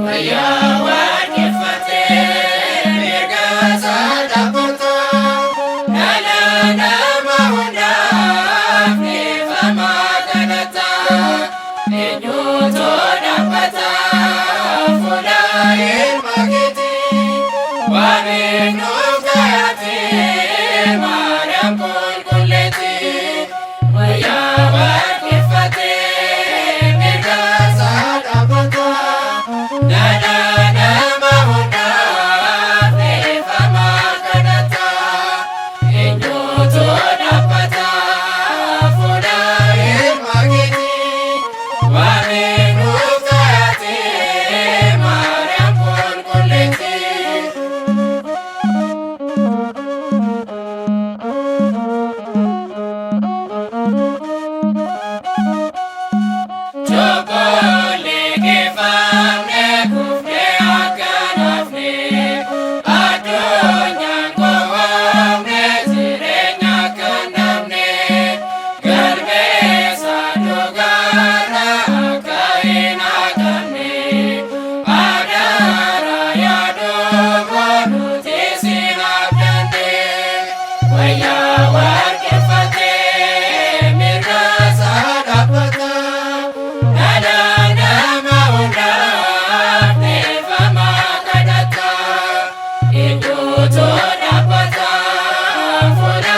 Wayyaa waaqeffatee mirga isaa dhaabbata. Dhala nama hundaaf dhiifama kadhata. Eenyutu dhaabbata fuula ilma keetii? Waamiin nuuf taate Maariyaam qulqulleettii. Wayyaa waaqeffatee mirga isaa dhaabbata. Dhala nama hundaaf dhiifama kadhata. Eenyutu dhaabbata fuula ilma keetii? Waamiin nuuf taate Maariyaam qulqulleettii. Cubbuun liqeeffamne kufnee akka nafne, addunyaan gowwoomne jireenya akka namne, galmeessa dhugaarra akka hin haqamne, adaara yaaduu nuti si abdanne. Wayyaa waaqeffatee mirga isaa dhaabbata. Dhala nama hundaaf dhiifama kadhata. Eenyutu dhaabbata fuula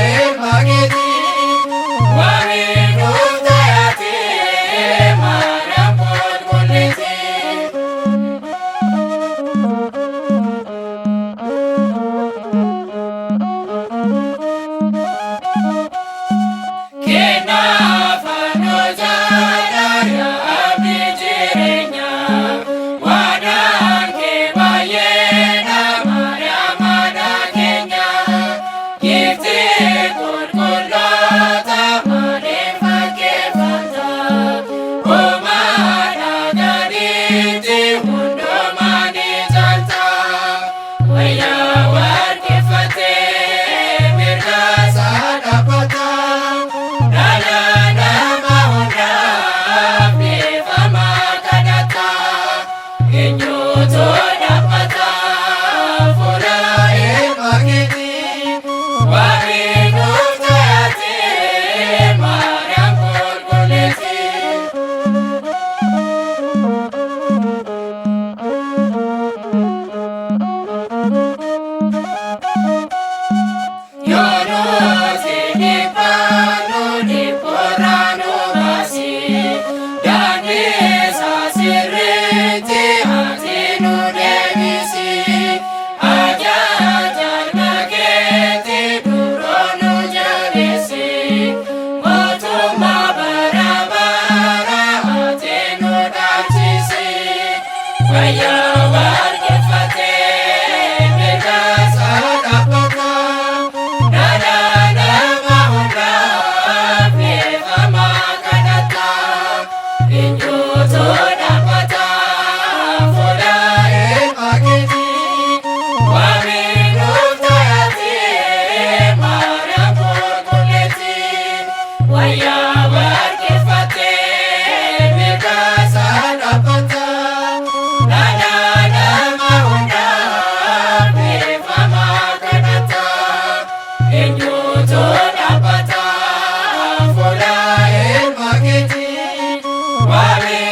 ilma keetii? Waamiin nuuf taate Maariyaam qulqulleettii. Kennaa fannoo jaalala abdii jireenyaa, waadaan kee baay'eedha Maariyaam haadha keenya. Giiftii qulqulloota maaliif fakkeeffamta? Homaadha gadiitti hundumaa ni caalta. Wayyaa waaqeffatee mirga isaa dhaabbata. Dhala nama hundaaf dhiifama kadhata. Eenyutu dhaabbata fuula ilma keetii? Waamiin nuuf taate Maariyaam qulqulleettii. Yoo nuti dhiphannu dhiphoorraa nu baasi. Daandii isaa sirriitti ati nu deebisi. Ajaja ilma keetii duroo nu jabeessi. Mootummaa bara bara ati nu dhaalchisi. Wayyaa waaqeffatee mirga isaa dhaabbata. Dhala nama hundaaf dhiifama kadhata. Eenyutu dhaabbata fuula ilma keetii? Waamiin nuuf taate Maariyaam qulqulleettii. Wayyaa waaqeffatee mirga isaa dhaabbata. Dhala nama hundaaf dhiifama kadhata. Eenyutu dhaabbata fuula ilma keetii? Waamiin